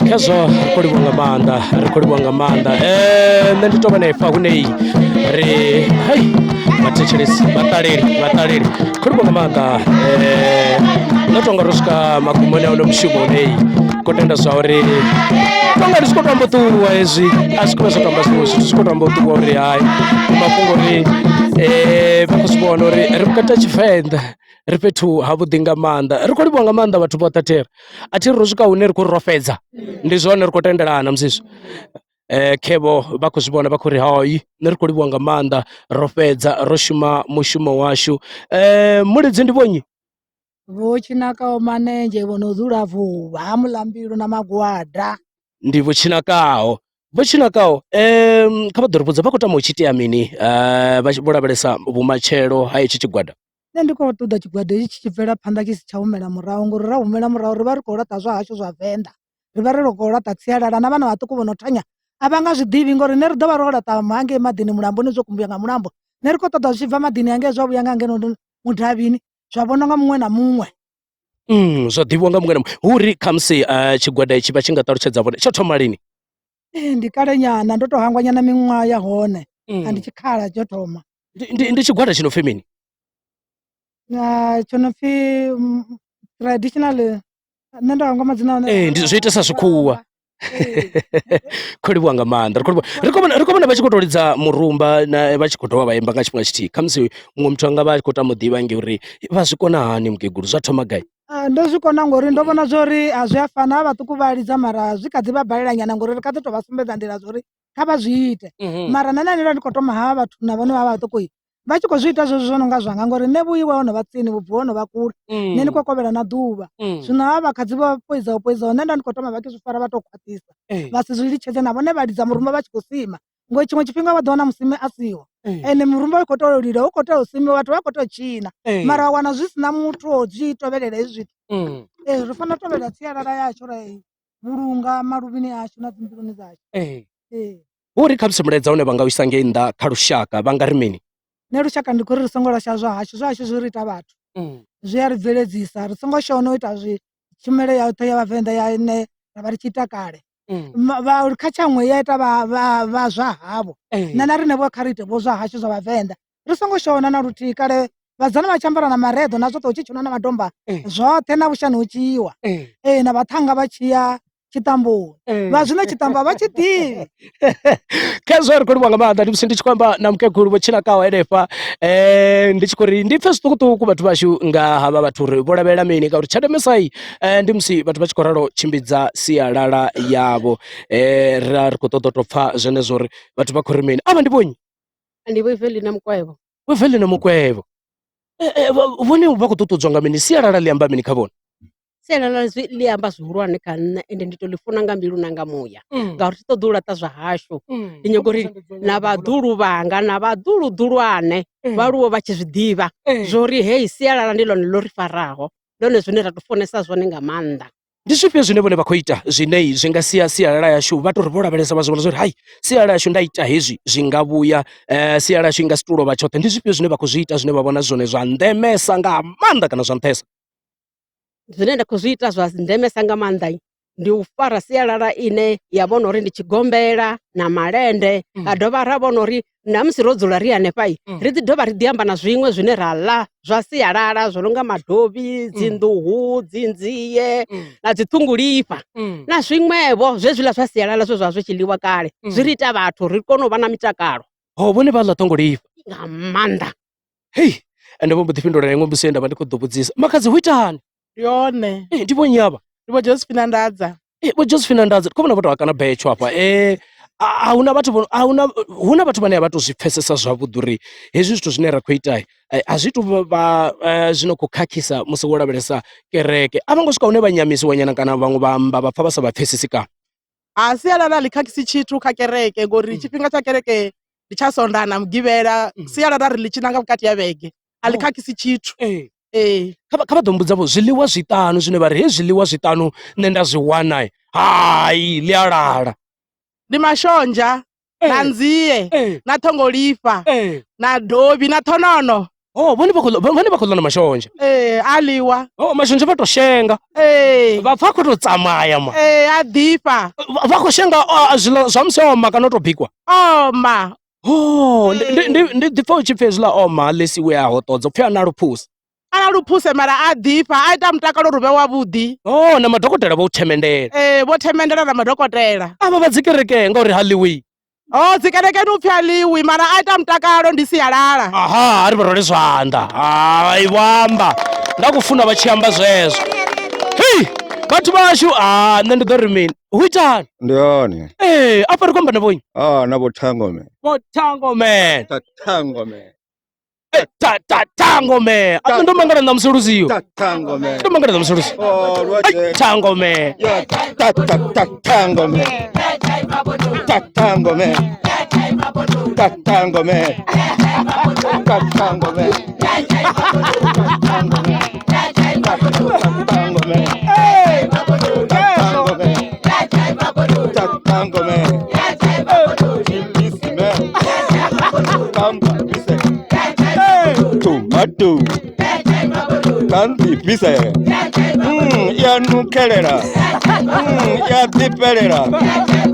Khezwo ri khou livhuwa nga maanḓa ri khou livhuwa nga maanḓa nṋe ndi tou vha na ifa hunei ri hei vhathetshelesi vhaṱaleli vhaṱaleli khou livhuwa nga maanḓa nṋe tonga ro swika magumoni a uno mushumo unei khou tenda zwa uri tonga ndi tshi khou tamba u ṱuwa hezwi a zwi khou vha zwo tamba zwiṅwe zwithu zwi khou tamba u ṱuwa uri hai ndi mafhungo uri vha khou zwi vhona uri ri vhukati ha Tshivenḓa ri fhethu havhuḓi nga maanḓa ri khou livhuwa nga maanḓa vhathu vhoṱhe theri a thi ri ro swika hune ri khou ri ro fhedza ndi zwone ri khou tendelana musi khevho vha khou zwi vhona vha khou ri hai nṋe ri khou livhuwa nga maanḓa ro fhedza ro shuma mushumo washu mulidzi ndi vhonnyi? Vho Tshinakaho Manenzhe vho no dzula Vuvha ha Muḽambilu na Magwada. Ndi Vho Tshinakaho. Vho Tshinakaho kha vha ḓo ri vhudza vha khou tama hu tshi itea mini vha vho lavhelesa vhumatshelo ha hetshi tshigwada? Nṋe ndi khou ṱoḓa tshigwada hetshi tshi tshi bvela phanḓa tshi si tsha humela murahu ngori ra humela murahu ri vha ri khou laṱa zwa hashu zwa Venḓa, ri vha ri khou laṱa sialala na vhana vhaṱuku vho no thanya a vha nga zwi ḓivhi ngori riṋe ri ḓo vha ro laṱa hangei maḓini mulamboni zwo kumbiwa nga mulambo, nṋe ri khou ṱoḓa zwi tshi bva maḓini hangei zwa vhuya nga ngeno mudavhini zwa vhonwa nga muṅwe na muṅwe. Zwa ḓivhiwa nga muṅwe na muṅwe hu uri khamusi tshigwada itshi vha tshi nga ṱalutshedza vhone tsho thoma lini? Ee, ndi kale nyana ndo to hangwa nyana miṅwaha ya hone a ndi tshikhala tsho thoma. Ndi, ndi, ndi tshigwada tshi no pfi mini? Na tsho no pfi traditional nṋe ndo hangwa madzina a hone. Ee, ndi zwo itesa zwikhuwa. Khou livhuwa nga maanḓa ri khou livhuwa ri khou vhona ri khou vhona vha tshi khou tou lidza murumba na vha tshi khou dovha vha imba nga tshifhinga tshithihi khamusi muṅwe muthu anga vha a tshi khou tama u ḓivha ngori vha zwi kona hani mukegulu zwa thoma gai? Ndo zwi kona ngori ndo vhona zwori a zwi a fana ha vhaṱuku vha lidza mara zwi kha ḓi vha balela nyana ngori ri kha ḓi tou vha sumbedza nḓila zwa uri kha vha zwi ite mara nṋe nda ndi khou thoma havha vhathu na vhone vha vhaṱuku vha tshi khou zwi ita zwezwo zwo no nga zwanga ngori nṋe vhuiwe ho no vha tsini vhubvo ho no vha kule nṋe ndi khou kovhela na ḓuvha zwino havha vhakhadzi vho poizaho poizaho nṋe nda ndi khou thoma vha tshi zwi fara vha tou khwaṱhisa vha si zwi litshedze na vhone vha lidza murumba vha tshi khou sima ngori tshiṅwe tshifhinga vha ḓo wana musimi a siho ende murumba u khou tea u lila hu khou tea u simiwa vhathu vha khou tea u tshina mara wa wana zwi si na muthu o zwi tovhelela hezwi zwithu. Ee ri fanela u tovhelela sialala yashu ra i vhulunga maluvhini ashu na dzimbiluni dzashu. Ee. Hu uri khamusi mulaedza une vha nga u isa ngei nnḓa kha lushaka vha nga ri mini? Nṋe lushaka ndi khou ri ri songo lasha zwa hashu, zwa hashu zwi ri ita vhathu, zwi a ri bveledzisa ri songo shona u ita zwi tshumelo yoṱhe ya vhavenḓa ya ine ra vha ri tshi ita kale. Vha kha tshaṅwe ya ita vha vha vha zwa havho nṋe na riṋe vho kha ri ite vho zwa hashu zwa vhavenḓa ri songo shona na luthihi kale vhasidzana vha tshi ambara na mareḓo na zwoṱhe hu tshi tshinwa na madomba zwoṱhe na vhushani hu tshi iwa ee na vhaṱhannga vha tshi ya tshiṱamboni vha zwino tshiṱambo a vha tshi ḓivhi. Khezwo ri khou livhuwa nga maanḓa ndi musi ndi tshi khou amba na mukegulu vho Tshinakaho henefha ndi tshi khou ri ndi pfhe zwiṱukuṱuku vhathu vhashu nga havha vhathu uri vho lavhelela mini ngauri tsha ndemesa ndi musi vhathu vha tshi khou ralo tshimbidza sialala yavho ra ri khou ṱoḓa u tou pfha zwenezwo uri vhathu vha khou ri mini. Avha ndi vhonnyi? Ndi Vho Evelyn Mukwevho. Vho Evelyn Mukwevho vhone vha khou ṱuṱuwedzwa nga mini sialala ḽi amba mini kha vhone? Sialala zwi ḽi amba zwihulwane kha nṋe ende ndi to ḽi funa nga mbilu na nga muya ngauri thi ṱoḓi u laṱa zwa hashu ndi nyaga uri na vhaḓuhulu vhanga na vhaḓuhuluḓulwane vha aluwe vha tshi zwiḓivha zwori heyi sialala ndi ḽone ḽo ri faraho ndi hone zwine ra to funesa zwone nga maanḓa. Ndi zwifhio zwine vhone vha khou ita zwine zwi nga sia sialala yashu vha tou ri vho lavhelesa vha zwi vhona zwa uri hai sialala yashu nda ita hezwi zwi nga vhuya sialala yashu i nga si tou lovha tshoṱhe. Ndi zwifhio zwine vha khou zwi ita zwine vha vhona zwone zwa ndemesa nga maanḓa kana zwa nṱhesa? Zwine nda khou zwi ita zwa ndemesa nga maanḓa ndi u fara sialala ine ya vhona uri ndi tshigombela na malende ra dovha ra vhona uri na musi ro dzula ri hanefha ri ḓi dovha ri ḓi amba na zwiṅwe zwine ra ḽa zwa sialala zwo no nga madovhi, dzi nḓuhu, dzi nzie na dzi ṱhungulifha na zwiṅwevho zwezwiḽa zwa sialala zwe zwa zwi tshi ḽiwa kale zwi ri ita vhathu ri kone u vha na mitakalo. Ho vhone vha ḽa ṱhongolifha nga maanḓa. Hei ende vho mbo ḓi fhindula na iṅwe mbudziso ye nda vha ndi khou ḓo vhudzisa. Makhadzi hu ita hani? Ndi hone. Ee, ndi vho nnyi avha? Ndi vho Josephine Ndadza. Ee, vho Josephine Ndadza ndi khou vhona vho tou hakana betsho hafha. A huna vhathu vho a huna hu na vhathu vhane a vha tou zwi pfhesesa zwavhuḓi uri hezwi zwithu zwine ra khou ita a zwi tu vha zwi no khou khakhisa musi wo lavhelesa kereke. A vho ngo swika hune vha nyamisiwa nyana kana vhaṅwe vha amba vha pfha vha sa vha pfhesesi kana? A sialala a ḽi khakhisi tshithu kha kereke ngori tshifhinga tsha kereke ndi tsha Sondaha na Mugivhela, sialala ri ḽi tshina nga vhukati ha vhege a ḽi khakhisi tshithu. Ee. Kha vha kha vha ḓo mmbudza vho zwiḽiwa zwiṱanu zwine vha ri hezwi zwiḽiwa zwiṱanu nṋe nda zwi wana hai ḽi a lala. Ndi mashonzha na nzie na ṱhongolifha na dovhi na ṱhonono. Oh, vhone vha khou ḽa- vhone vha khou ḽa na mashonzha. Ee, a ḽiwa. Oh, mashonzha vha to shenga. Ee. Vha pfa khou tou tsamaya ma. Ee, a ḓifha. Vha vha khou shenga oh, zwiḽa zwa musi oma kana o tou bikwa. Oma. Oh, ndi ndi ndi ndi ḓi pfa u tshi pfi hezwiḽa oma ha ḽisiwi a hoṱodza u pfi a na luphusa. A na luphuse mara a ḓifha, a ita mutakalo uri u vhe wavhuḓi. Oh, na madokotela vho u themendela. Ee, vho themendela na madokotela. Avha vha dzi kereke ngauri ha ḽiwi. Oh, dzi kerekeni u pfi a ḽiwi mara a ita mutakalo ndi sialala. Aha, a ri vha rwele zwanḓa. Hai vho amba. Nda khou funa vha tshi amba zwezwo. Hei, vhathu vhashu, ah, nṋe ndi ḓo ri mini? Hu itani? Ndi hone. Ee, afha ri khou amba na vhonyi. Ah, na vho Thango man. Vho Thango man. Ta Thango man. Eh, ta ta Thango man. A ndo mangala ṋamusi luziyo. Ta Thango man. Ndo mangala ṋamusi luziyo. Oh, lwa Ai, dzhena. Thango man. Ya, ta ta ta Thango man. Ta Thango man. Ta Thango man. Ta Thango man. Ta Thango man. Ta Thango man. Ta Thango man. Ta Thango man. Chilisi man. Kamba bise. Tomato. Kandi bise. Ya nukhelela. Ya ḓifhelela.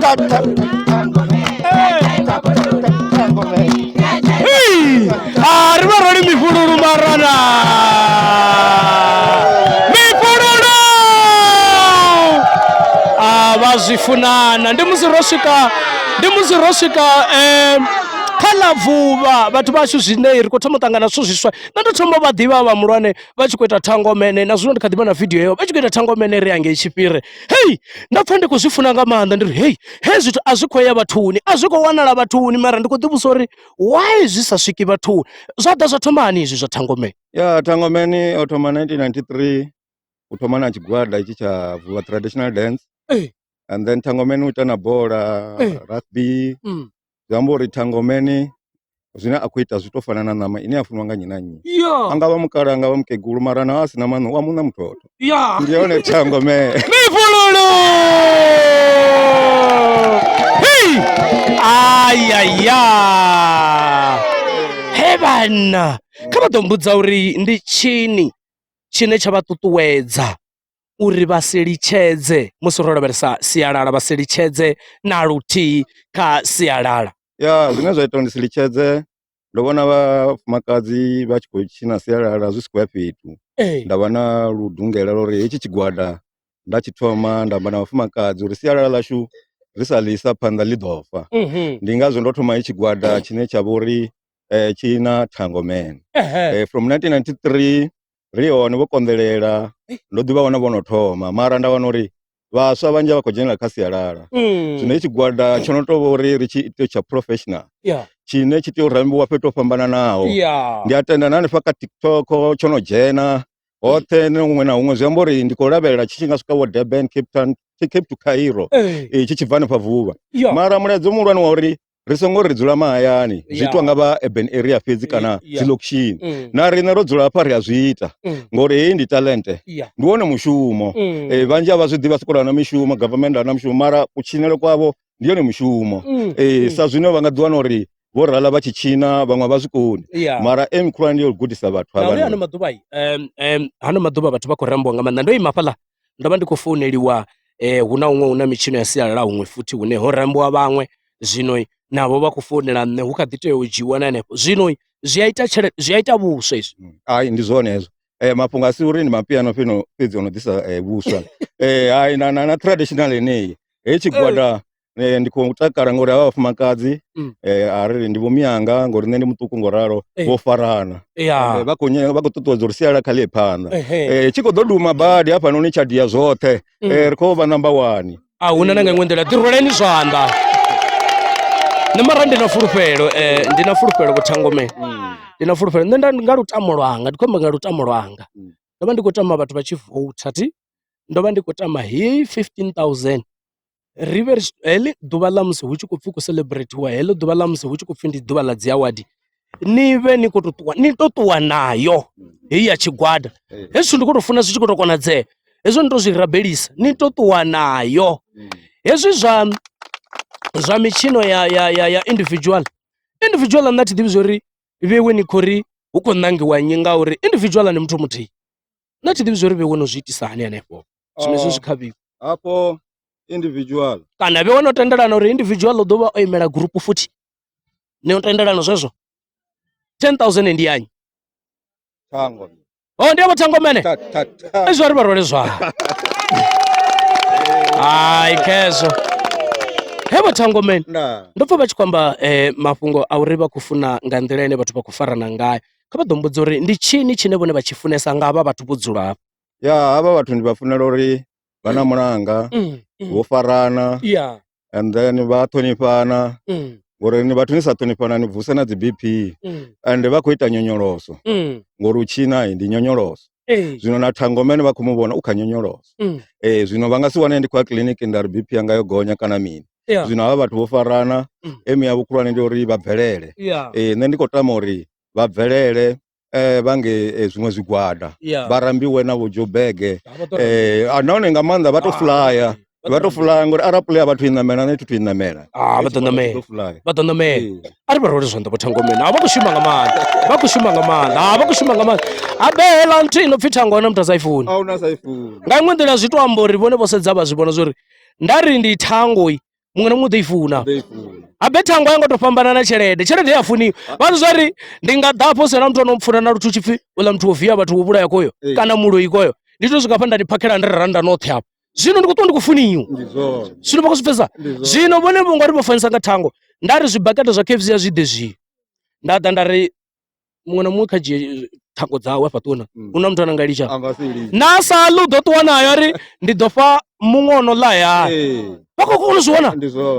Ta ta. Ta ta Thango man. Hey! Ah, ri vha rwele mifhululu marana. Mifhululu! Ah, vha zwi funana. Ndi musi ro swika, ndi musi ro swika kha ḽa vuvha vhathu vhashu zwine ri khou thoma u ṱangana zwithu zwiswa. Nṋe ndo thoma u vha ḓivha vha muhulwane vha tshi khou ita thangomene na zwino ndi kha ḓi vha na video heyo vha tshi khou ita thangomene ri hangei Tshifhire. Hei, nda pfha ndi khou zwi funa nga maanḓa ndi ri hei hezwi zwithu a zwi khou ya vhathuni, a zwi khou wanala vhathuni mara ndi khou ḓi vhudzisa uri why zwi sa swiki vhathuni. Zwa ḓa zwa thoma hani izwi zwa thangomene? Ya Thangomeni o thoma 1993 u thoma na tshigwada itshi tsha Vuvha Traditional Dance. Ee. And then Thangomeni u ita na bola, Ee. rugby. Zwi amba uri Thangomeni zwine a khou ita zwi to fana na ṋama ine ya funwa nga nnyi na nnyi. Ya. A nga vha mukala, a nga vha mukegulu mara naho a si na maṋo u a muṋa muthotho. Ya. Ndi yone Thangomeni. Mifhululu! Hei! Ayaya! He vhanna, kha vha ḓo mbudza uri ndi tshini tshine tsha vha ṱuṱuwedza uri vha si litshedze musi ro lavhelesa sialala vha si litshedze na luthihi kha sialala. Ya zwine zwa ita uri ndi si litshedze ndo vhona vhafumakadzi vha tshi khou tshina sialala zwi si khou ya fhethu. Ee. Nda vha na ludungela lwa uri hetshi tshigwada nda tshi thoma nda amba na vhafumakadzi uri sialala ḽashu ri sa ḽi isa phanḓa ḽi ḓo fa. Ndi ngazwo ndo thoma hetshi tshigwada tshine tsha vha uri tshi na Thangomene. From 1993 ri hone vho konḓelela ndo ḓi vha wana vho no thoma mara nda wana uri vhaswa vhanzhi vha khou dzhenelela kha sialala. Zwino hetshi tshigwada tsho no tou vha uri ri tshi ite tsha professional tshine tshi tea u rambiwa fhethu ho fhambananaho. Ndi a tenda na hanefha kha TikTok tsho no dzhena hoṱhe huṅwe na huṅwe zwi amba uri ndi khou lavhelela tshi tshi nga swika vho Durban, Cape Town, Cape to Cairo tshi tshi bva hanefha Vuvha. Mara mulaedza muhulwane wa uri ri songo ri dzula mahayani zwi itiwa nga vha urban area fhedzi kana dzi lokishini na riṋe ro dzula hafha ri a zwi ita ngori heyi ndi talente ndi wone mushumo. Vhanzhi a vha zwi ḓivha sikola na mishumo government a na mushumo mara kutshinele kwavho ndi yone mishumo. Sa zwino vha nga ḓi wana uri vho rala vha tshi tshina vhaṅwe vha zwi koni mara aim khulwane ndi ya u gudisa vhathu havha. Hano maḓuvha hano maḓuvha vhathu vha khou rambiwa nga maanḓa ndo ima hafhaḽa ndo vha ndi khou founeliwa hu na huṅwe hu na mitshino ya sialala huṅwe futhi hune ho rambiwa vhaṅwe zwino navho vha khou founela nṋe hu kha ḓi tea u dzhiwa na henefho zwino zwi a ita tshelede zwi a ita vhuswa izwi. Hai ndi zwone hezwo mafhungo a si uri ndi mapiano fhino fhedzi ono ḓisa vhuswa hai na na traditional yeneyi heyi tshigwada ndi khou takala ngori havha vhafumakadzi a ri ndi vho mianga ngori nṋe ndi muṱuku ngo ralo vho farana vha khou vha khou ṱuṱuwedza uri sialala kha ḽi ye phanḓa tshi khou ḓo duma badi hafhanoni tsha dia zwoṱhe ri khou vha number one. A huna na nga iṅwe nḓila ḓi rweleni zwanḓa nṋe mara ndi na fulufhelo ndi na fulufhelo vho Thangome ndi na fulufhelo nṋe nda nga lutamo lwanga ndi khou amba nga lutamo lwanga ndo vha ndi khou tama vhathu vha tshi voutha thi ndo vha ndi khou tama heyi 15000 ri vhe ri heḽi ḓuvha ḽa musi hu tshi khou pfhi khou celebrate-iwa heḽo ḓuvha ḽa musi hu tshi khou pfhi ndi ḓuvha ḽa dzi award ni vhe ni khou tou ṱuwa ni tou ṱuwa nayo heyi ya tshigwada. Hezwi zwithu ndi khou tou funa zwi tshi khou tou konadzea hezwo ni tou zwi rabelisa ni tou ṱuwa nayo. Hezwi zwa zwa mitshino ya ya ya ya individual individual nṋe a thi ḓivhi zwori vheiwe ni khou ri. Hu khou ṋangiwa nnyi ngauri individual ndi muthu muthihi. Nṋe thi ḓivhi zwori vheiwe no zwi itisa hani hanefho. Zwino hezwo zwi kha vheiwe. Hafho individual. Kana vheiwe no tendelana uri individual u ḓo vha o imela group futhi. Ni no tendelana zwezwo? 10000 ndi ya nnyi? Thango. Oh, ndi avho thango mene. Ta ta ta. Ezwo ri vha rwele zwa. Hai khezwo. Hevho thango mene. Nda. Ndo pfa vha tshi khou amba eh, mafhungo a uri vha khou funa nga nḓila ine vhathu vha khou farana ngayo. Kha vha ḓo mbudza uri ndi tshini tshine vhone vha tshi funesa nga havha vhathu vho dzula hafha. Ya havha vhathu ndi vha funela uri vha na mulanga, vho farana Yeah. and then vha ṱhonifhana ngori ni vhathu ni sa ṱhonifhana ni vusa na dzi BP and vha khou ita nyonyoloso ngori u tshina ndi nyonyoloso. Zwino na thangomene vha khou mu vhona u kha nyonyoloso. Ee zwino vha nga si wane ndi khou ya kiḽiniki nda ri BP yanga yo gonya kana mini. Zwino havha vhathu vho farana aim yavho khulwane ndi uri vha bvelele. Ee nṋe ndi khou tama uri vha bvelele vha nge zwiṅwe zwigwada vha rambiwe na vho Joburg nahone nga maanḓa vha to fulaya vha to fulaya ngori arali player vhathu i ṋamela nṋe thi thu i ṋamela. Vha ḓo ṋamela vha ḓo ṋamela a ri vha rwele zwanḓa vho Thangomeni a vha khou shuma nga maanḓa vha khou shuma nga maanḓa a vha khou shuma nga maanḓa habe heiḽa nthu i no pfhi thango ahuna muthu a sa i funi. A huna sa i funi. Nga iṅwe nḓila zwi to amba uri vhone vho sedza vha zwi vhona zwori nda ri ndi thango muṅwe na muṅwe u ḓo i funa. Habe thango a yo ngo to fhambana na tshelede tshelede ya funiwa vha zwi ri ndi nga ḓa hafho sina muthu ano mpfuna na luthu tshipfi uḽa muthu wo via vhathu wo vhulaya koyo kana muloi koyo ndi to swika hafha nda ni phakhela 100 rannda noṱhe hafha zwino ndi khou ṱuwa ndi khou funiwa zwino vha khou zwi pfesesa zwino vhone vho ngori vho fanyisa nga thango nda ri zwibakete zwa KFC a zwi ḓe zwi nda ḓa nda ri muṅwe na muṅwe kha dzhie thango dzawe afha ṱuwa na hu na muthu ane nga litsha na sa ḽi u ḓo ṱuwa nayo ari ndi ḓo fha muṅwe ono ḽa ya vha khou kona u zwi vhona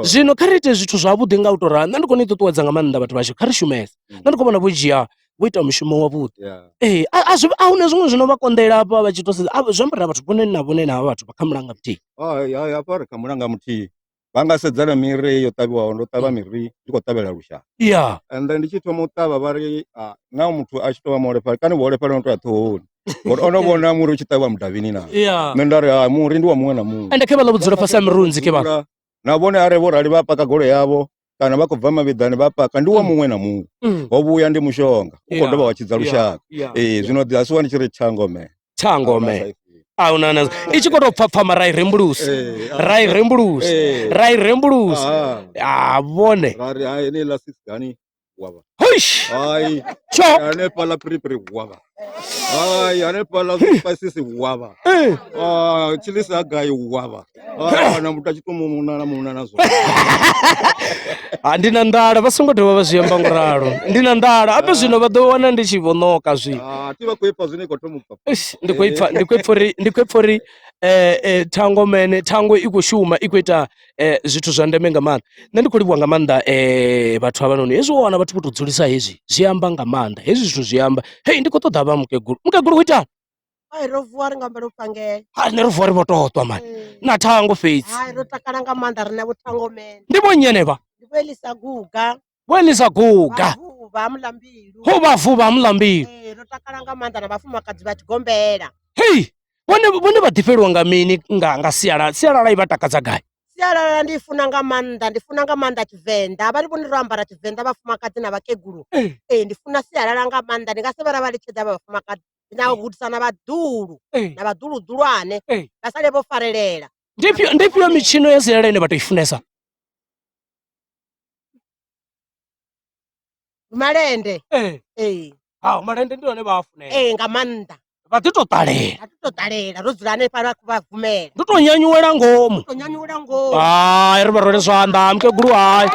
zwino kha ri ite zwithu zwavhuḓi nga u to ralo nṋe ndi kone u ṱuṱuwedza nga maanḓa vhathu vhashu kha ri shumese nṋe ndi khou vhona vho dzhia vho ita mushumo wavhuḓi ee a zwi a huna zwiṅwe zwino vha konḓela hafha vha tshi to sedza zwi amba uri vhathu vhone na vhone na havha vhathu vha kha mulanga muthihi Hai hai hafha ri kha mulanga muthihi vha nga sedza na miri yo ṱavhiwaho ndo ṱavha miri ndi khou ṱavhela lushaka ya and then ndi tshi thoma u ṱavha vha ri ah, na muthu a tshi tou vha muholefhali kani vhuholefhali no tou ya ṱhohoni ngori ono vhona muri u tshi ṱavhiwa mudavhini na ya nṋe nda ri ha muri ndi wa muṅwe na muṅwe ende khe vha ḽa vhudzula fhasi ha mirunzi khe vha na vhone arali vho rali vha paka goloi yavho kana vha khou bva mavhiḓani vha paka ndi wa muṅwe na muṅwe ho vhuya ndi mushonga u khou dovha wa tshidza lushaka ee zwino ḓi asiwa ndi tshi ri thango me thango me a huna na i tshi khou tou pfapfa mara i rembulusa ra i rembulusa ra i rembulusa a vhone ra ri hai heneiḽa six gani wavha Hoish! hai Tsho! hanefhaḽa piripiri wavha hai hanefhaḽa spices wavha Eh. Ah, chilisi ha gai wavha Ah, wana muthu a tshi to munana munana zwo Ha ndi na nḓala vha songo dovha vha zwi amba ngo ralo. Ndi na nḓala ape zwino vha ḓo wana ndi tshi vho ṋoka zwino. Ah, thi vha khou ipfa zwine i khou thoma u bva Eish, ndi khou ipfa ndi khou ipfa uri ndi khou ipfa uri eh eh thango mene thango i khou shuma i khou ita eh zwithu zwa ndeme nga maanḓa. Nṋe ndi khou livhuwa nga maanḓa eh vhathu havhanoni hezwi wa wana vhathu vho tou dzulisa hezwi zwi amba nga maanḓa hezwi zwithu zwi amba hei ndi khou ṱoḓa vha mukegulu mukegulu hu itani Hai ro vuwa ri nga humbela u fhangela. Ha nṋe ro vuwa ri vho toṱwa mani na thango fhedzi. Hai ro takala nga maanḓa riṋe vho Thangomene. Ndi vho nnyi henevha? Ndi vho Elisa Guga. Vho Elisa Guga. Vha ha Mulambilu. Ho vha vuvha ha Mulambilu. Ee ro takala nga maanḓa na vhafumakadzi vha tshigombela. Hei vhone vhone vha ḓifhelwa nga mini nga nga sialala sialala i vha takadza gai? Sialala ndi i funa nga maanḓa ndi funa nga maanḓa tshivenḓa vha ri vhone ro ambara tshivenḓa vhafumakadzi na vhakegulu. Ee ndi funa sialala nga maanḓa ndi nga si vhe ra vha litshedza vha vhafumakadzi ndi nyaga u gudisa na vhaḓuhulu na vhaḓuhuluḓulwane vha sale vho farelela. Ndi ifhio ndi ifhio mitshino ya sialala ine vha tou i funesa? Malende. Ee. Ha malende ndi one vha a funesa. Ee nga maanḓa. Vha ḓi tou ṱalela. Vha ḓi tou ṱalela ro dzula hanefha vha vha bvumela. Ndi tou nyanyuwela ngomu. Tou nyanyuwela ngomu. Hai ri vha rwele zwanḓa mukegulu hai.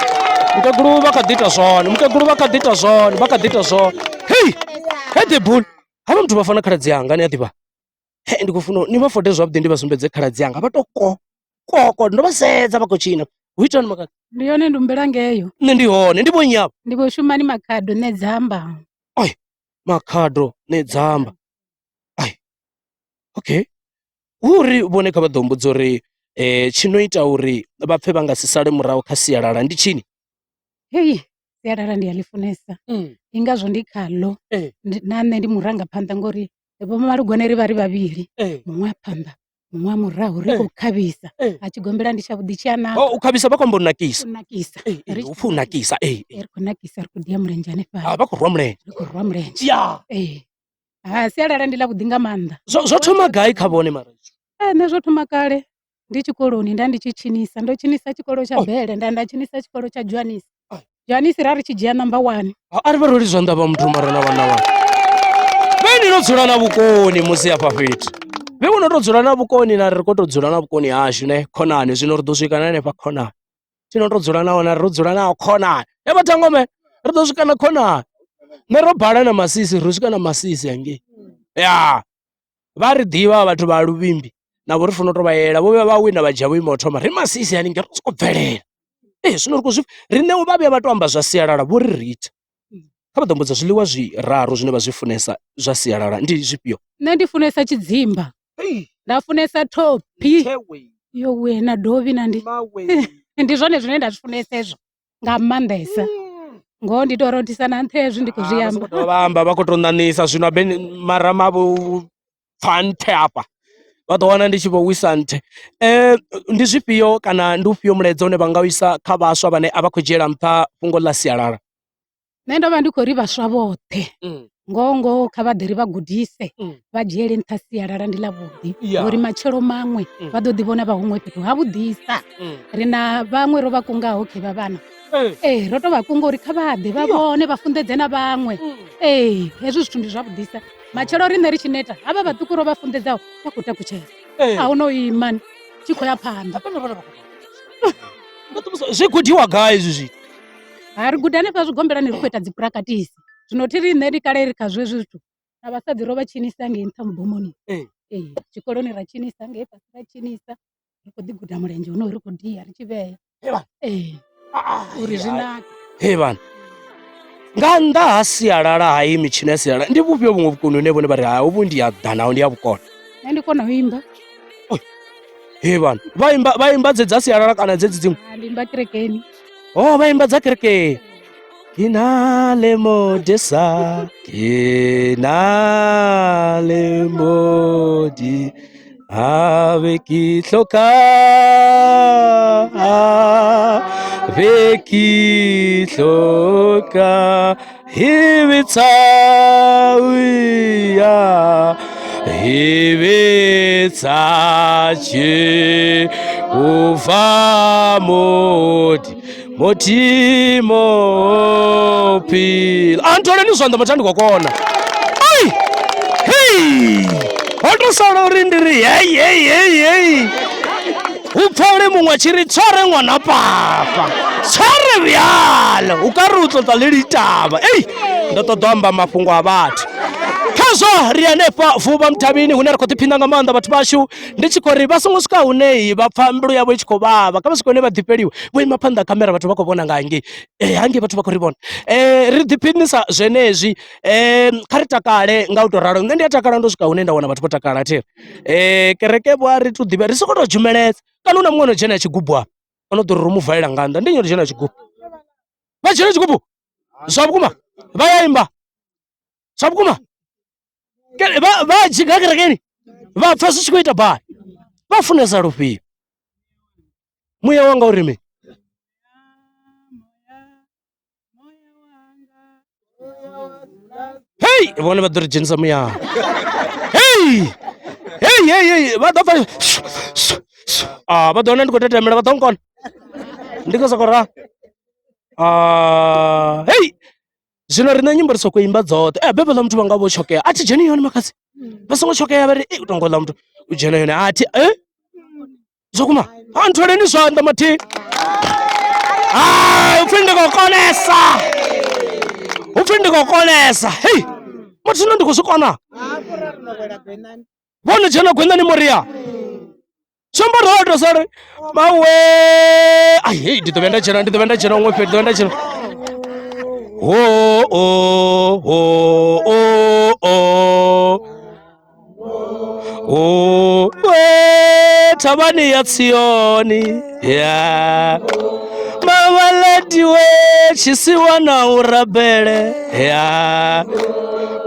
Mukegulu vha kha ḓi ita zwone mukegulu vha kha ḓi ita zwone vha kha ḓi ita zwone. Hei hei Debula havha muthu vha fana khaladzi anga ni a ḓivha. He ndi khou funa ni vha fode zwavhuḓi ndi vha sumbedze khaladzi anga vha to ko koko ndo vha sedza vha khou tshina. Hu itani makadzi? Ndi yone ndumbela ngeyo. Nṋe ndi hone ndi vho nnyi avha? Ndi vho Shumani Makhado nṋe Dzamba. Oi Makhado nṋe Dzamba. Ai okay hu uri vhone kha vha ḓo mbudza uri eh tshi no ita uri vha pfe vha nga si sale murahu kha sialala ndi tshini? Hei sialala ndi a ḽi funesa ndi ngazwo ndi khaḽo na nṋe ndi murangaphanḓa ngori vho malugwane ri vha ri vhavhili muṅwe a phanḓa. Muṅwe wa murahu ri khou khavhisa. Ha tshigombela ndi tshavhuḓi tshi a naka. Oh, u khavhisa vha khou amba u nakisa. U nakisa. Eh, eh, u pfhi u nakisa eh. Ri khou nakisa ri khou dia mulenzhe hanefhaḽa. Ah, vha khou rwa mulenzhe. Ri khou rwa mulenzhe. Ya. Ee. Ha sialala ndi ḽa vhuḓi nga maanḓa. Zwo zwo thoma gai kha vhone mara? Ee, nṋe zwo thoma kale ndi tshikoloni nda ndi tshi tshinisa ndo tshinisa tshikolo tsha Oh. Bele nda nda tshinisa tshikolo tsha Johanisi. Johanisi ra ri tshi dzhia number 1. A ri vha rweli zwanḓa vha muthu mara na vhana vha. Vhe ni no dzula na vhukoni musi hafha fhethu. Vhe vho no tou dzula na vhukoni na ri ri khou tou dzula na vhukoni hashu ne khonani zwino ri ḓo swika na hanefha khonani. Tshi no tou dzula naho na ri ro dzula naho khonani. He vha thangome ri ḓo swika na khonani. Nṋe ro bala na Masisi ro swika na Masisi hangei. Ya. Vha ri ḓivha vhathu vha Luvhimbi navho ri funa u tou vha yela vho vhuya vha wina vha dzhia vhuimo ha u thoma ri Masisi haningei ri sokou bvelela. Ee zwino ri khou zwi riṋe vha vhuya vha tou amba zwa sialala vho ri ritha. Kha vha ḓo mbudza zwiḽiwa zwiraru zwine vha zwi funesa zwa sialala ndi zwifhio? Nṋe ndi funesa tshidzimba, nda funesa thophi, yowe na dovhi na ndi ndi zwone zwine nda zwi funesa hezwo nga maanḓesa. Ngoho ndi to rothisa na nṱha hezwi ndi khou zwi amba. Vha amba vha khou tou ṋaṋisa zwino abe marama vho pfa nthe hafha vha ḓo wana ndi tshi vho wisa nthe. Ndi zwifhio kana ndi ufhio mulaedza une vha nga u isa kha vhaswa vhane a vha khou dzhiela nṱha fhungo ḽa sialala? Nṋe ndo vha ndi khou ri vhaswa vhoṱhe ngoho ngoho kha vha ḓe ri vha gudise vha dzhiele nṱha sialala ndi ḽa vhuḓi ngori matshelo maṅwe vha ḓo ḓi vhona vha huṅwe fhethu ha vhuḓisa. Ri na vhaṅwe ro vha kungaho khevha vhana ee ro to vha kunga uri kha vha ḓe vha vhone vha funḓedze na vhaṅwe ee hezwi zwithu ndi zwavhuḓisa. Matshelo riṋe ri tshi neta havha vhaṱuku ro vha funḓedzaho vha khou takutshela a hu no ima tshi khou ya phanḓa. Zwi gudiwa gai hezwi zwithu? Ha ri guda hanefha zwigombelani ri khou ita dzi practice zwino thi riṋe ndi kale ri kha zwezwi zwithu na vhasadzi ro vha tshinisa ngei nṱha mubomoni Ee. ee tshikoloni ra tshinisa ngei fhasi ra tshinisa ri khou ḓi guda mulenzhe honoyu ri khou dia ri tshi vhea He vhana. ee uri zwi nake He vhana. Nga nnḓa ha sialala hayi mitshino ya sialala ndi vhufhio vhuṅwe vhukoni hune vhone vha ri ha uvhu ndi a ḓa naho ndi a vhukona. Nṋe ndi kona u imba He vhana. Vha imba vha imba dze dza sialala kana dzedzi dziṅwe? Ah, ndi imba kerekeni Oh, vha imba dza kerekeni. Ke na le modisa, ke na le modi, ha be ke hloka, ha be ke hloka, he be tsauya, he be tsache, ufa modi. Mudzimu phila. A ntholeni zwanḓa matsha ndi khou kona. Ai! Hei! Ho to sala uri ndi ri hei hei hei hei. Hu pfale muṅwe a tshi ri tshware ṅwana papa. Tshware bjalo. U ka ri u ṱoḓa le litavha. Ei! Ndo ṱoḓa u amba mafhungo a vhathu. Khazwo ri hanefha Vuvha Muthavhini hune ra khou ḓiphina nga maanḓa vhathu vhashu. Ndi tshi khou ri vha songo swika hune vha pfa mbilu yavho i tshi khou vhavha, kha vha swike hune vha ḓifheliwe vho ima phanḓa ha khamera vhathu vha khou vhona nga hangei hangei vhathu vha khou ri vhona. Ri ḓiphinisa zwenezwi kha ri takale nga u tou ralo, nṋe ndi a takala ndo swika hune nda wana vhathu vho takala thi ri kereke vho a ri tu ḓivha ri sokou tou dzhumeledza kana hu na muṅwe ano dzhena tshigubu afha o no ḓo ri ro mu valela nga nnḓa ndi nnyi o no dzhena tshigubu, vha dzhena tshigubu zwa vhukuma vha ya imba zwa vhukuma. Vha vha dzhiga kerekeni vha pfa zwi tshi khou ita badi vha funesa lufhio muya wanga uri mini hei vhone vha ḓo ri dzhenisa muyani hei hei hei hei vha ḓo pfa ah vha ḓo wana ndi khou tetemela vha ḓo nkona ndi khou sokou ra ah hei Zwino riṋe nyimbo ri sokou imba dzoṱhe eh bebe ḽa muthu vha nga vho tshokea a thi dzheni yone makhadzi vha songo tshokea vha ri u tongo ḽa muthu u dzhena yone a thi eh zwo kuma a ntholeni zwanḓa mathi hai upfi ndi khou konesa upfi ndi khou konesa hei muthu no ndi khou zwi kona vho no dzhena gwenḓani moria zwi amba uri to sori mawe ai hei ndi ḓo vhuya nda dzhena ndi ḓo vhuya nda dzhena huṅwe fhethu ndi ḓo vhuya nda dzhena ho o ho o o o we thavhani ya tsioni ya mavhaladiwe tshisiwa na u rabele ya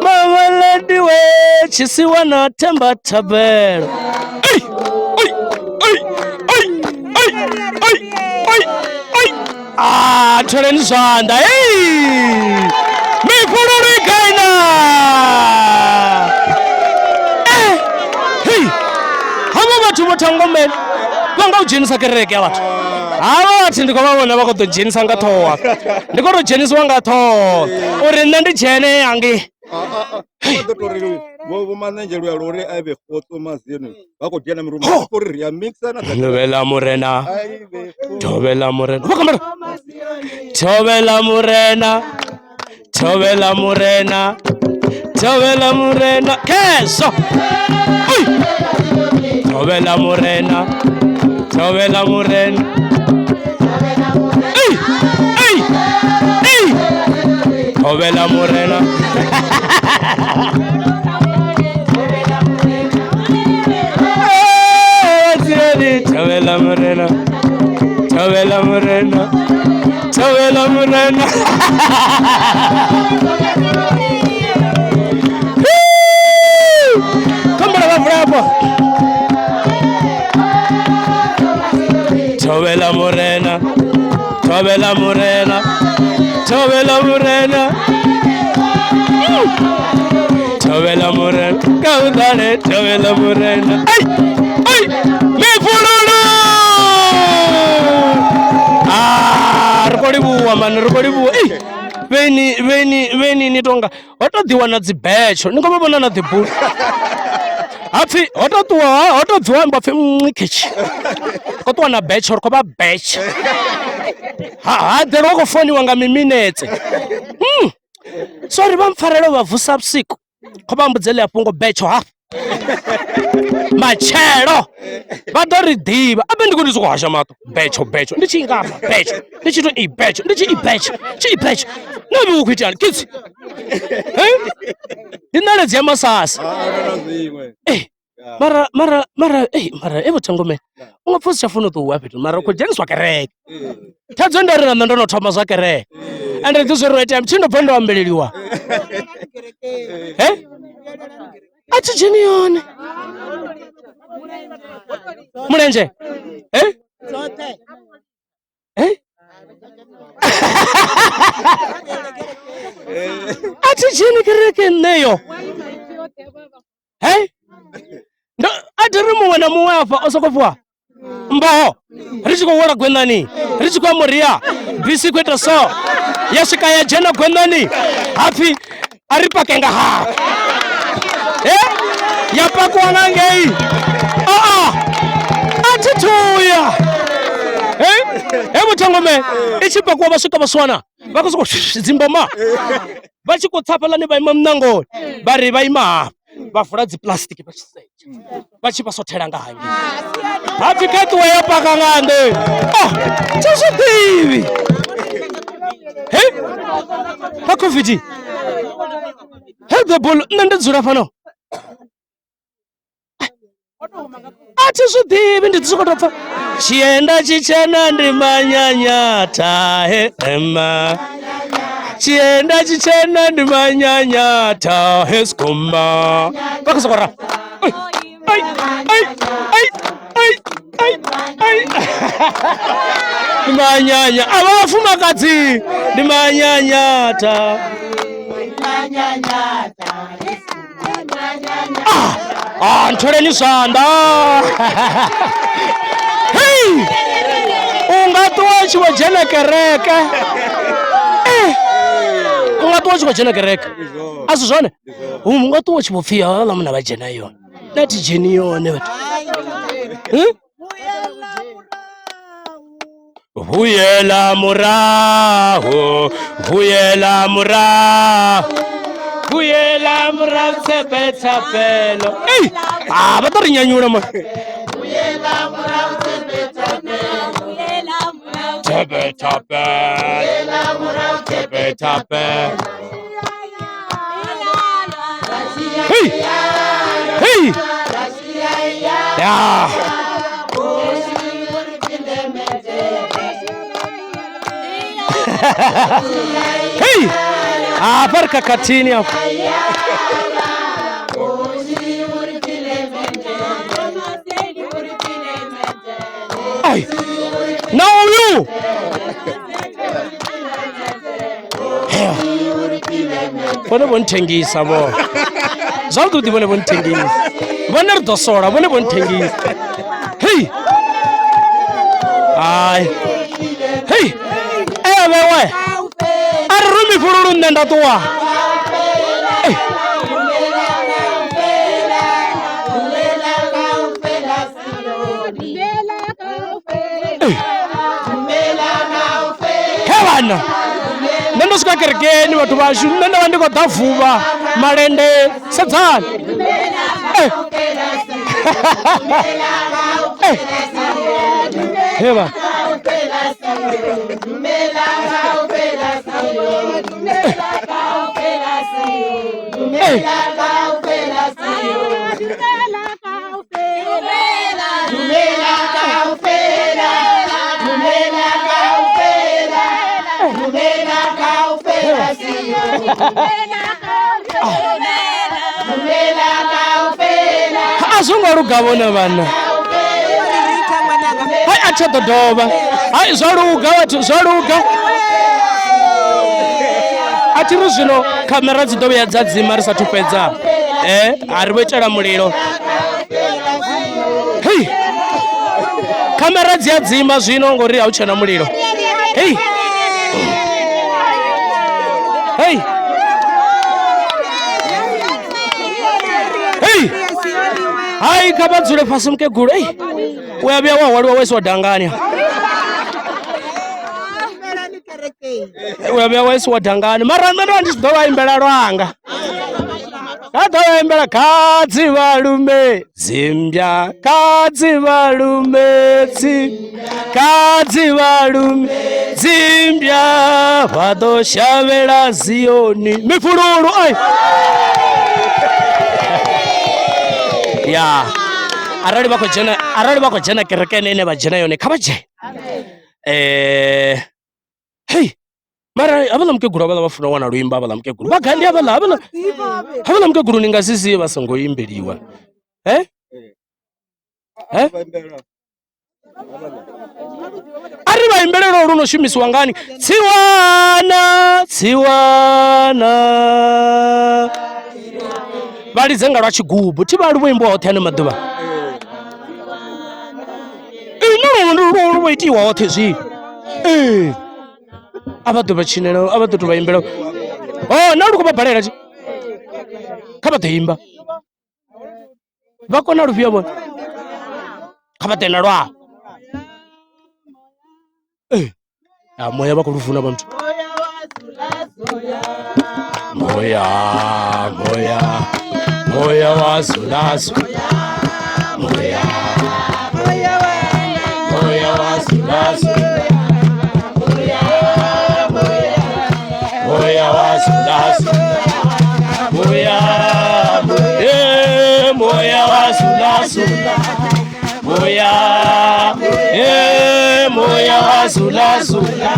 mavhaladiwe tshisiwa na themba thabelo. Ei! Oi, oi, oi. Ah, tholeni zwanḓa. Hey! Mifhululu i gai na? Eh, hey. Havha vhathu vho thangomela vha nga u dzhenisa kereke ya vhathu. Havha vhathu ndi khou vha vhona vha khou ḓo dzhenisa nga ṱhoho hafha. Ndi khou tou dzhenisiwa nga ṱhoho uri nṋe ndi dzhene hangei. Vha ḓo tou ri vho vho manenzhe luya lwo uri a vhe khotso mazini vha khou dzhena mirumo vha khou ri ri a mixa na dza Thovhela murena, ai vhe thovhela murena. Vho kambela. Thovhela murena, thovhela murena, thovhela murena. Khezwo. Ui! Thovhela murena, thovhela murena. Ei! Ei! Ei! Thovhela murena. Thovhela murena. Thovhela murena. Thovhela murena. Kambala vha vula hafha. Thovhela murena. Thovhela murena. Thovhela murena. Thovhela murena. Kaudale thovhela murena. Ai! Ai! Mifululu! Ah, ri khou livhuwa mani, ri khou livhuwa. Ei, vheni vheni vheni ni tonga ho to ḓiwa na dzi betsho ni khou vha vhona na ḓibulu hapfi ho to ṱuwa ho to bviwa amba pfi khitshi khou ṱuwa na betsho ri khou vha betsha ha ha ḓelwa khou foniwa nga miminetse sorry vha mpfarela vha vusa vhusiku kho vha mbudze ḽia fhungo betsho hafha matshelo vha ḓo ri ḓivha abe ndi khou ndi sokou hasha maṱo betsho betsho ndi tshi nga afha betsho ndi tshi to i betsho ndi tshi i betsho tshi i betsho na vhe u khou itani kids ndi ṋaledzi ya masasa mara mara mara ei mara e vho u nga pfha u si tsha funa u ṱuwa fhethu mara u khou dzheniswa kereke thaidzo ndi uri na nṋe ndo no thoma zwa kereke ende ndi zwo ri itea tshi ndo bva ndo ambeleliwa he a thi dzheni yone mulenzhe he Eh? A thi dzheni kereke nṋeyo. Hey? Ndo a thi ri muṅwe na muṅwe afha o soko fhiwa mboho ri tshi khou wela gwenani ri tshi khou ya muria bisi khou ita so ya swika ya dzhena gwenani hapfi a ri pake nga hafha e ya pakiwa nga ngei aa a thi thuya he vhuthongome i tshi pakiwa vha swika vhaswana vha khou sokou dzimboma vha tshi khou tsa hafhaḽani vha ima muṋangoni vha ri vha ima hafha vha vula dzi plastic vha tshi setsha vha tshi vha sothela nga hangei hapfi kha ṱuwe ya paka nga nde oh, thi zwi ḓivhi he kha covid he the ball nṋe ndi dzula fhano a thi zwi ḓivhi ndi sokou tou pfa tshienda tshitshena ndi manyanyatha he ema tshienda tshitshena ndi manyanyatha he skumba vha khou sokou ra ai ai ai ai ai ai ai ndi manyanya a vha vhafumakadzi ndi manyanyatha ah ah ntholeni zwanḓa hei u nga ṱuwa u tshi vho dzhena kereke eh, u nga ṱuwa u tshi khou dzhena kereke a si zwone u nga ṱuwa u tshi vho pfhi havhaḽa munna vha dzhena yone nṋe thi dzheni yone vhathu hmm? Vhuyela murahu, vhuyela murahu, vhuyela murahu tshepe thapelo. Ei, ah, vha ḓo ri nyanyula mo. Tshepe thapelo, tshepe thapelo. Hey, hey. Ya. Hey! Hafha ri khakhathini hafha. Ai. Na Hu! Vhone vho nthengisa vho. Zwavhuḓi vhuḓi vhone vho nthengisa. Vhone ri ḓo sola vhone vho nthengisa. Hei! Hai. Hei! Ewe we. A ri rumi fhululu nṋe nda ṱuwa. Ei. He vhana nṋe ndo swika kerekeni vhathu vhashu nṋe nda vha ndi khou ḓa vuvha malende sedzani Eh. Eh. He vhana Eh. A zwo ngo luga vhone vhana. Hai a tsha ḓo dovha. Hai zwa luga vhathu zwa luga. A thi ri zwino khamera dzi ḓo vhuya dza dzima ri sathu fhedza. A ri vho itela mulilo. Hei! Khamera dzi a dzima zwino ngori a hu tshena mulilo. Hei! Hei! Hei! Hai kha vha dzule fhasi mukegulu. Ei! U ya vhuya wa hwaliwa wa isiwa dangani. U ya vhuya wa isiwa dangani. Mara nṋe ndo vha ndi tshi ḓo vha imbela lwanga. Kha ḓo vha imbela khadzi vhalume dzimbya khadzi vhalume dzi khadzi vhalume dzimbya vha ḓo shavhela Zioni mifhululu ai ya arali vha khou dzhena arali vha khou dzhena kerekeni ine vha dzhena yone kha vha dzhene hei mara havhaḽa mukegulu havhaḽa vha funa u wana luimbo havhaḽa mukegulu vha gandi havhaḽa havhaḽa havhaḽa mukegulu ni nga si sie vha songo imbeliwa eh eh a ri vha imbelelo lu no shumisiwa ngani tsiwana tsiwana vha lidze nga lwa tshigubu thi vha lu vho imbiwa hoṱhe ano maḓuvha lu vho itiwa hoṱhe zwino ee a vha ḓo vha tshinela a vha ḓo tou vha imbela o na lu khou vha balela kha vha ḓo imba vha kona lufhio vhone kha vha ḓe na lwavho ee ya moya vha khou lufuna vhathu moya moya moya wa zula zula moya moya wa zula zula moya wa zula zula moya eh moya wa zula zula moya eh moya wa zula zula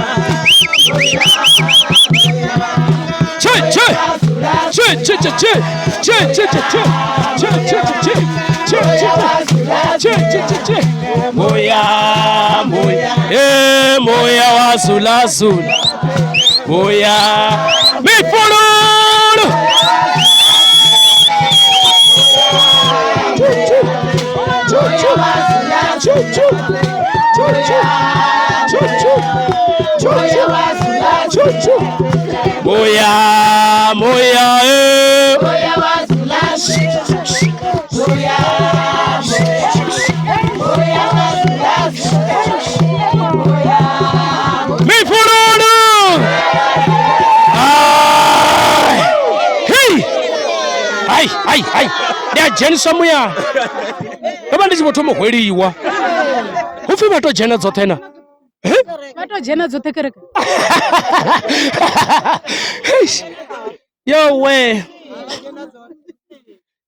che che che che che che che che che che che che che che che che che moya moya eh moya wa zula zula moya mifululu moya moya eh moya wa zula moya moya wa zula moya mifululu ai hei ai ai ai ndi a dzhenisa muya ndo vha ndi tshi vho thoma u hweliwa hu pfi vha to dzhena dzoṱhe na vha to dzhena dzoṱhe kereke yowe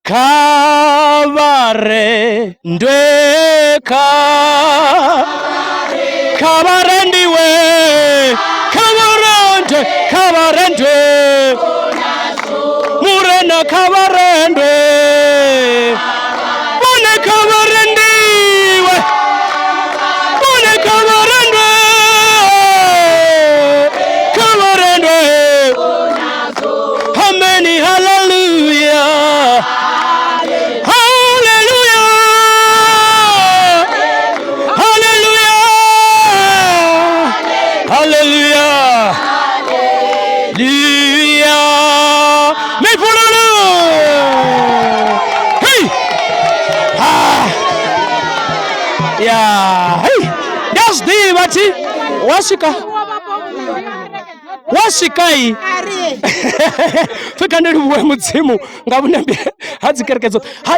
kha vha rendwe kha vha rendiwe kha vha rendwe kha vha rendwe murena kha vha rendwe vhone kha vha rendiwe vhone kha vha rendwe Haleluya mifululu hey ah ya hey ndi a zwi ḓivha thi wa swika wa swikai pfi kha ndi livhuwe mudzimu nga vhunembe ha dzi kereke dzoṱhe. Ha